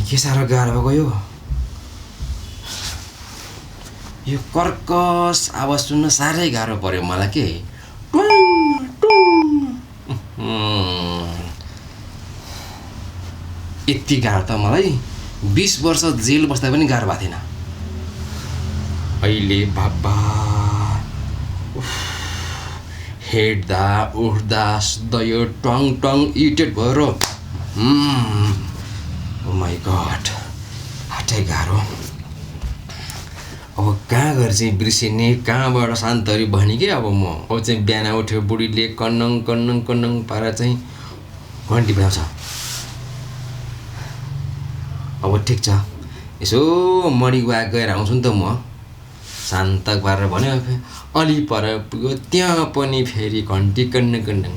के साह्रो गाह्रो गयो यो कर्कस आवाज सुन्न साह्रै गाह्रो पर्यो मलाई के यति गाह्रो त मलाई 20 वर्ष जेल बस्दा पनि गाह्रो भएको थिएन अहिले बाबा हेड्दा उठ्दा दयो टङ टङ इरिटेट भएर ओ माई गॉड हाटै गाह्रो अब कहाँ गएर चाहिँ बिर्सिने कहाँबाट शान्तरी भनी के अब म अब चाहिँ बिहान उठ्यो बुढीले कन्नङ कन्नङ कन्नङ पारेर चाहिँ घन्टी बजाउँछ अब ठिक छ यसो मडी गएर आउँछु नि त म शान्त पारेर भन्यो अलि पर पुग्यो त्यहाँ पनि फेरि घन्टी कन्नङ कन्नङ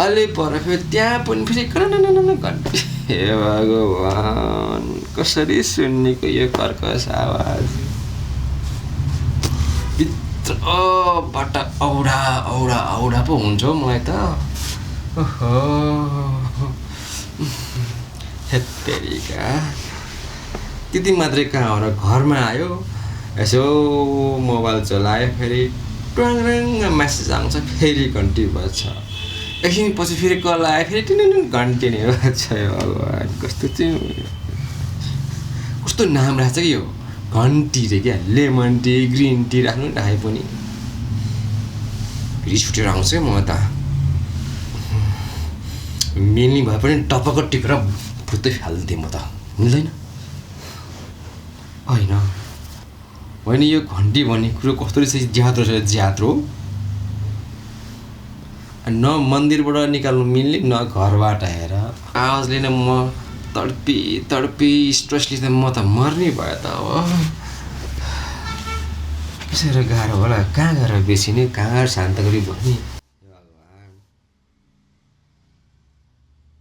अलि पर फेरि त्यहाँ पनि फेरि कन्नङ घन्टी हे भगवान् कसरी सुन्नेको यो कर्कस आवाज भित्रबाट औडा औडा औडा पो हुन्छ मलाई त ओहो हेत्तेरिका त्यति मात्रै कहाँ हो र घरमा आयो यसो मोबाइल चलायो फेरि ट्वाङ मेसेज आउँछ फेरि घन्टी बज्छ एकछिन पछि फेरि कल आयो फेरि टिन घन्टी नै बज्छ भगवान् कस्तो नाम राख्छ कि यो घन्टी रे क्या लेमन टी ग्रिन टी राख्नु राखे पनि रिस उठेर आउँछ म त मेनली भए पनि टपक्क टिपेर फुत्तै फाल्थेँ म त मिल्दैन होइन यो घन्टी भन्ने कुरो कस्तो रहेछ ज्यात्रो न मन्दिरबाट निकाल्नु मिल्ने न घरबाट हेर आवाजले नै म तडपी स्ट्रेसले त म त मर्ने भयो त अब कसरी गाह्रो होला कहाँ गएर बेसिने कहाँ शान्त गरी भन्ने